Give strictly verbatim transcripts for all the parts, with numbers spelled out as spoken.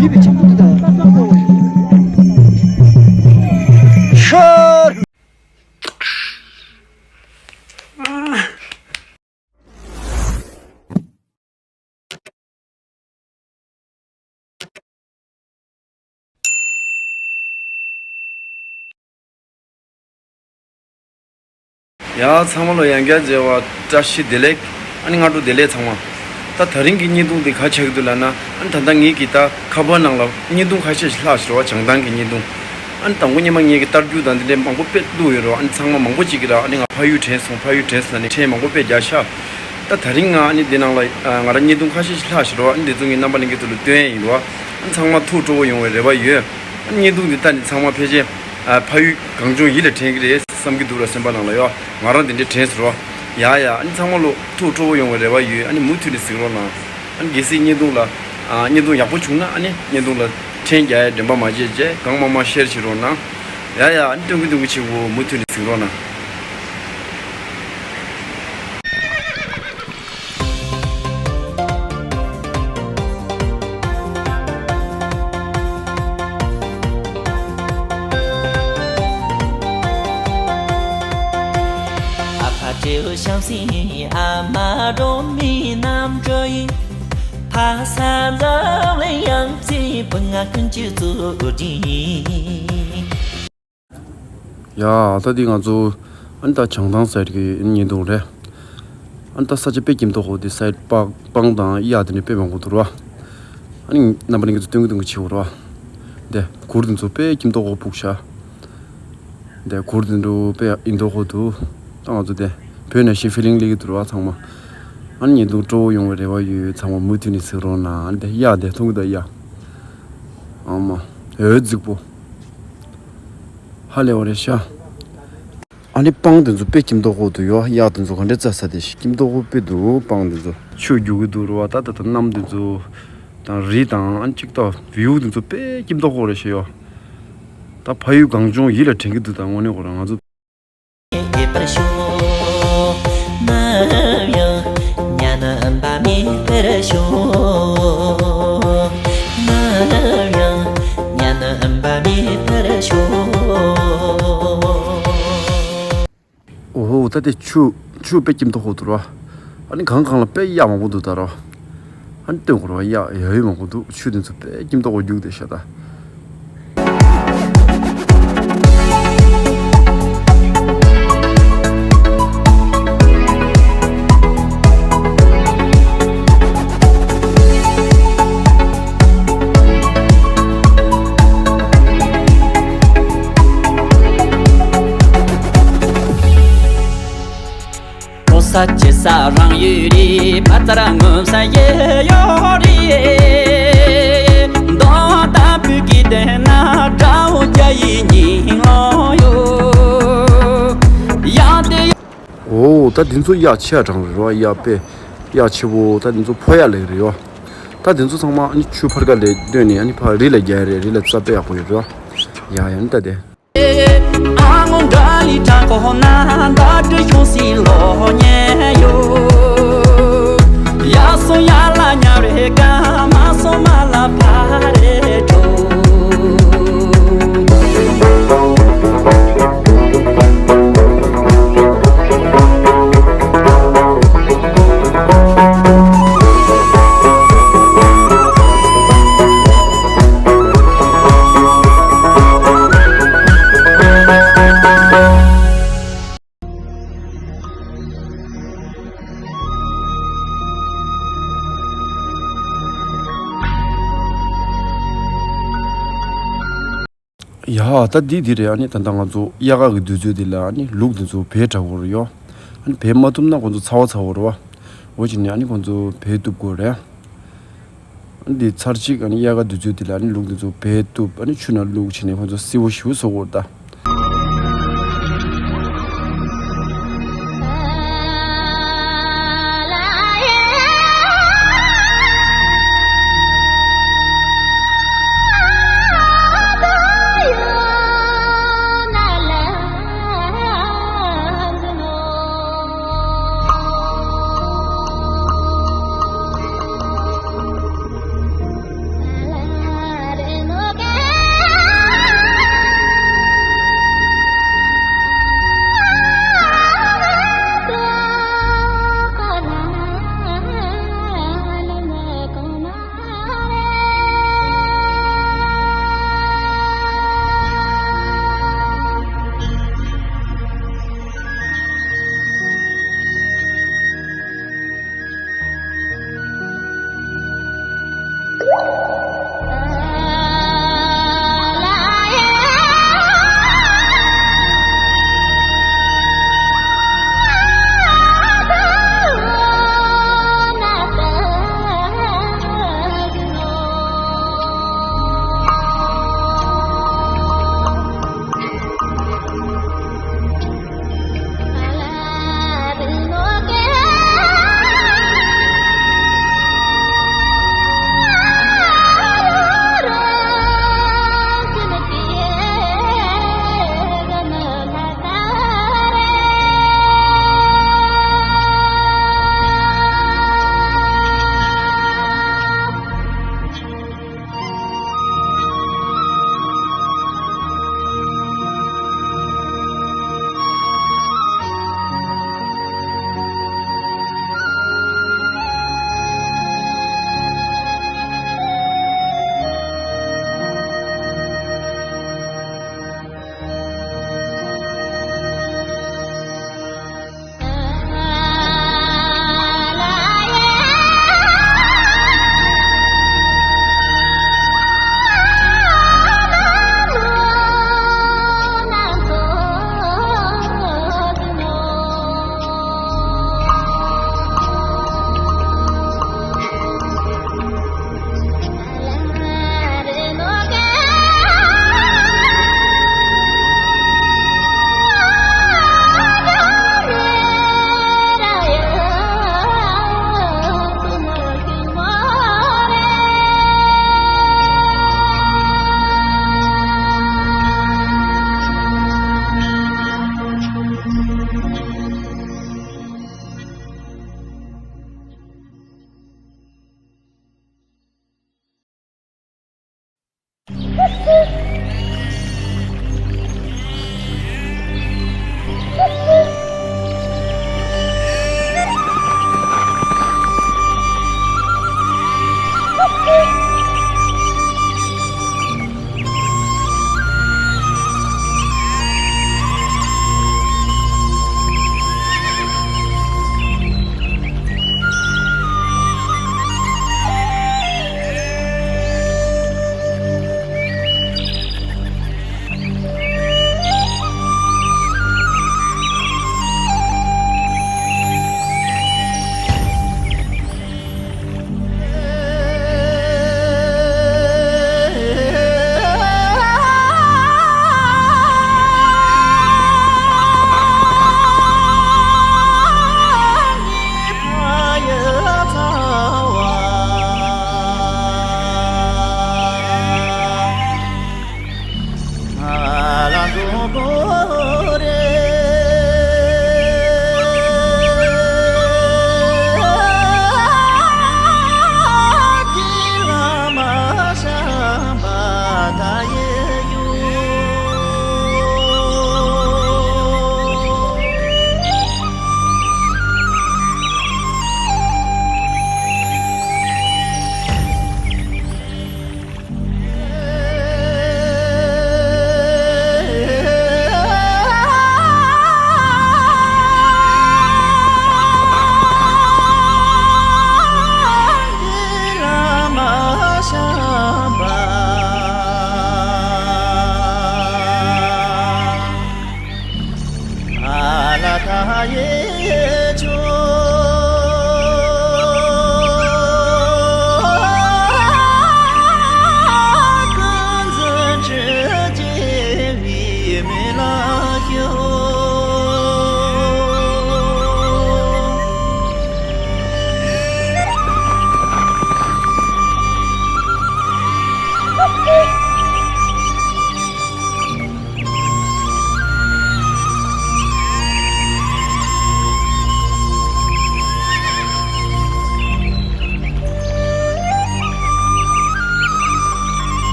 ཡིད་པའི་ཆེན་པོ་འདི་དང་ལྟ་ལྟ་བ་ཡིན། ཤར། ཡ། ཚང་མ་ལ་ཡང་བསྐྱར་མཇལ་བ་བཀྲ་ཤིས་བདེ་ལེགས། ཨ་ནི་སྔ་དྲོ་བདེ་ལེགས་ཚང་མ། ད་དེ་རིང་གི་བརྙན་ཐུང་འདི་ག་ཆགས་ཀྱི་འདུག་ལབ་ན། ཨ་ནི་ད་ལྟ་ངེད་ཀྱིས་ད་ཁ་པར་ནང་ལ་བརྙན་ཐུང་ཁ་ཤས་ཤིག་ལྷག་ཤག་རེད་བ། བྱང་ཐང་གི་བརྙན་ཐུང་། ཨ་ནི་དང་པོ་སྔོན་མ་ངེད་ཀྱིས་ལྟ་རྒྱུ་དང་འདི་འདྲའི་མང་པོ་དཔེ་བླུགས་ཡོད་རེད་བ། ཨ་ནི་ཚང་མ་མང་པོ་ཅིག་གིས་ར། ཨ་ནི་ང་ཕ་ཡུལ་དྲན་སོང་། ཕ་ཡུལ་དྲན་སོང་ལབ་ནས་ཁྲལ་མང་པོ་དཔེ་རྒྱག་ཤག་ད་དེ་རིང་ང་ཨ་ནི་འདི་ནང་ལ་ང་རང་བརྙན་ཐུང་ཁ་ཤས་ཤིག་ལྷག་ཤག་རེད་བ། ཨ་ནི་འདི་ཚོ་ངས་རྣམ་པ་ལྷན་རྒྱས་ཚོ་ལ་སྟོན་ཡ་ཡིན་རེད་བ། ཨ་ནི་ཚང་མ་ཐུགས་སྤྲོ་བོ་ཡོང་བའི་རེ་བ་ཡོད། ཨ་ནི་བརྙན་ཐུང་འདི་ལྟ་ནས་ཚང་མ་ཕལ་ཆེར་ཨ་ཕ་ཡུལ་གངས་ལྗོངས་ཡིད་ལ་དྲན་གྱི་རེད་བསམ་གྱི་འདུག་ར། སེམས་པ་ནང་ལ་ཡོད། ང་རང་དེ་འདྲའི་དྲན་སོང་ར། ཡ་ཡ། ཨ་ནི་ཚང་མ་ལོ་ཐུགས་སྤྲོ་བོ་ཡོང་བའི་རེ་བ་ཡོད། ཨ་ནི་མུ་མཐུད་ནས་གཟིགས་རོགས་གནང་། ཨ་ནི་གལ་སྲིད་བརྙན་ཐུང་ལ་ཨ་བརྙན་ཐུང་ཡག་པོ་བྱུང་ན། ཨ་ནི་བརྙན་ཐུང་ལ་འཕྲིན་རྒྱག་ཡ་དྲན་པ་མ་བརྗེད་བྱས་གང་མང་མང་ཤེར་བྱེད་རོགས་གནང་། ཡ་ཡ། ཨ་ནི་སྟོན་གི་སྟོན་གི་བྱེད་དགོས། མུ་མཐུད་ནས་གཟིགས་རོགས་གནང་། ཡ། ད་འདི་ང་ཚོ་ཨ་ནི་ད་བྱང་ཐང་སའིཌ་གི་བརྙན་ཐུང་རེད། ཨ་ནི་ད་ས་ཆ་དཔེ་སྐྱིད་མདོག་ཁ་པོ་འདི་སའིཌ་པག་སྤང་དང་གཡག་དེ་འདྲ་དཔེ་མང་པོ་འདུག་ར། ཨ་ནི་རྣམ་པ་ལྷན་རྒྱས་ཚོ་སྟོན་གི་སྟོན་གི་བྱེད་དགོས་ར། འདི་གུར་དེ་ཚོ་དཔེ་སྐྱིད་མདོག་ཁ་པོ་ཕུབ་ཤག་འདི་གུར་དེ་ཚོ་དཔེ་སྐྱིད་མདོག་ཁ་པོ་འདུག་ད་ང་ཚོ་འདི་བོད་ནང་བཞིན་ཕི་ལིང་སླེབས་ཀྱི་འདུག་ར་ཚང་མ། ཨ་ནི་བརྙན་ཐུང་སྤྲོ་བོ་ཡོང་བའི་རེ་བ་ཡོད། ཚང་མ་མུ་མཐུད་ནས་གཟིགས་རོགས་གནང་། ཨ་ནི་འདི་གཡག་འདི་མཐོང་གི་འདུག་གཡག་ཨ་མ། འོ་རྫིག་པོ། ཧ་ལས་པ་རེད་ཤག་ཨ་ནི་སྤང་དེ་ཚོ་དཔེ་སྐྱིད་མདོག་ཁ་པོ་འདུག་ཡོ། གཡག་དེ་ཚོ་ག་འདྲ་རྩྭ་ཟ་དེ་ཤི། སྐྱིད་མདོག་ཁ་པོ་དཔེ་འདུག་སྤང་དེ་ཚོ། ཆུ་རྒྱུག་གི་འདུག་ར་བ། ད་ད་ད་གནམ་དེ་ཚོ་དང་རི་དང་ཨ་ནི་ཅིག་ད་བིའུ་དེ་ཚོ་དཔེ་སྐྱིད་མདོག་ཁ་པོ་རེད་ཤག་ཡོ། ད་ཕ་ཡུལ་གངས་ལྗོངས་ཡིད་ལ་དྲན་གི་འདུག་ད་དངོས་གནས་ཁོ་རང་ང་ཚོ། འོ་ཧོ། ད་དེ་ཆུ་ཆུ་དཔེ་སྐྱིད་མདོག་ཁ་པོ་འདུག་ར། ཨ་ནི་གངས་སྒང་ལ་དཔེ་གཡག་མང་པོ་འདུག་ད་ར། ཨ་ནི་སྟོན་དགོས་ར་བ། གཡག་ཡོད་ཡོད་མང་པོ་འདུག་ཆུ་དེ་ཚོ་དཔེ་སྐྱིད་མདོག་ཁ་པོ་རྒྱུག་བསྡད་ཤག་ད། འོ། ད་འདི་ཚོ་གཡག་ཆེ་དྲགས་རེད་ར། གཡག་དཔེ་གཡག་ཆེ་པོ། ད་འདི་ཚོ་ཕོ་གཡག་ལབ་རེད་ཡོ། ད་འདི་ཚོ་ཚང་མ་ཨ་ནི་ཆུ་ཕར་ཁ་ལ་བཏོན་ནས་ཨ་ནི་ཕར་རི་ལ་རྒྱག་ཡ་རེད། རི་ལ་རྩྭ་དཔེ་ཡག་པོ་ཡོད་ར། ཡ་ཡ། ཨ་ནི་ད་དེ། ཡ། ད་འདི་འདི་རེད། ཨ་ནི་ད་ལྟ་ང་ཚོ་དབྱར་ཁ་གི་དུས་ཚོད་འདི་ལ་ཨ་ནི་ལུག་འདི་ཚོ་བལ་དྲག་པོ་རེད་ཡོ། ཨ་ནི་བལ་མ་གཏུབ་ན་ཁོང་ཚོ་ཚ་བ་ཚ་བོ་རེད་བ། འོ་བྱས་ནས་ཨ་ནི་ཁོང་ཚོ་བལ་གཏུབ་དགོས་རེད། ཨ་ནི་འདི་ཚར་གཅིག་ཨ་ནི་དབྱར་ཁ་དུས་ཚོད་འདི་ལ་ཨ་ནི་ལུག་འདི་ཚོ་བལ་གཏུབ། ཨ་ནི་ཆུ་ནང་བླུགས་བྱས་ནས་ཁོང་ཚོ་བསིལ་པོ་ཞེ་པོ་བཟོ་དགོས་རེད་ད།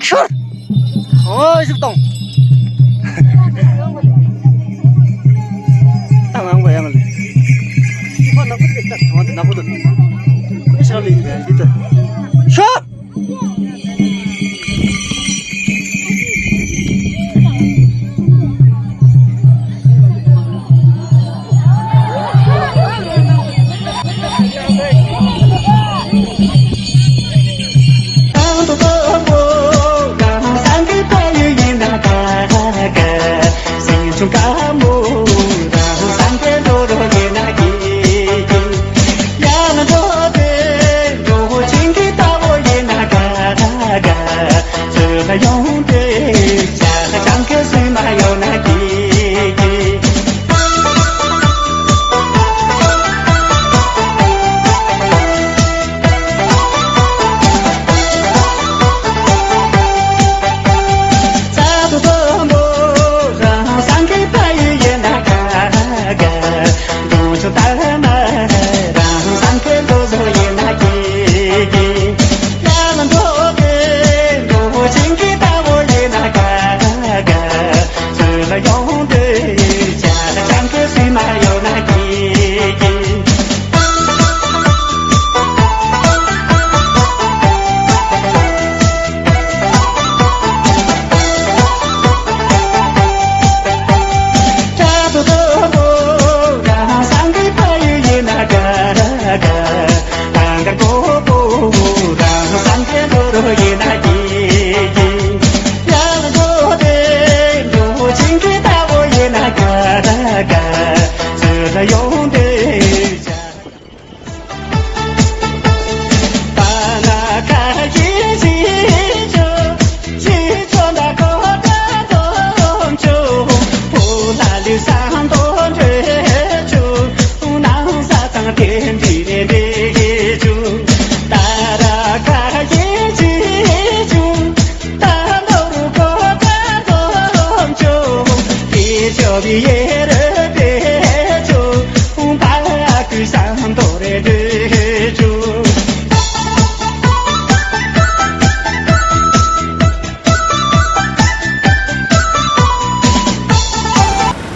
ཤོར། ཨོ་ཞིག་གཏོང་། ད་ང་ངོ་ཡང་ལ། ཕ་ནག་པོ་དེ་ད་ཐང་དེ་ནག་པོ་དེ། ཨེ་ཤ་ལི་དེ་དེ། ཤོར།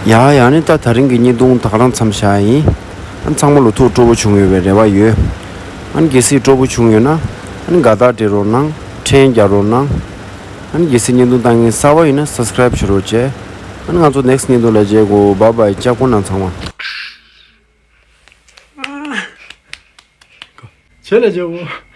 ཡ་ཡ་ནི་ད་དེ་རིང་གི་བརྙན་ཐུང་ད་ག་རང་མཚམས་བཞག་ཡིན། ཨ་ནི་ཚང་མ་ལ་ཐུགས་སྤྲོ་པོ་བྱུང་ཡོད་པའི་རེ་བ་ཡོད། ཨ་ནི་གལ་སྲིད་སྤྲོ་པོ་བྱུང་ཡོད་ན་ཨ་ནི་དགའ་རྟགས་སྤྲད་རོགས་གནང་། འཕྲིན་རྒྱག་རོགས་གནང་། ཨ་ནི་གལ་སྲིད་བརྙན་ཐུང་ལྟ་མཁན་གསར་པ་ཡིན་ན་སབ་སི་ཀ་རེབ་བྱེད་རོགས་བྱས། ཨ་ནི་ང་ཚོ་ནེག་སི་ཊི་བརྙན་ཐུང་ལ་མཇལ་དགོས། བཱའི་བཱའི། ལྕགས་པོ་ནང་ཚང་མ། བྱས་ལ་མཇལ་དགོས།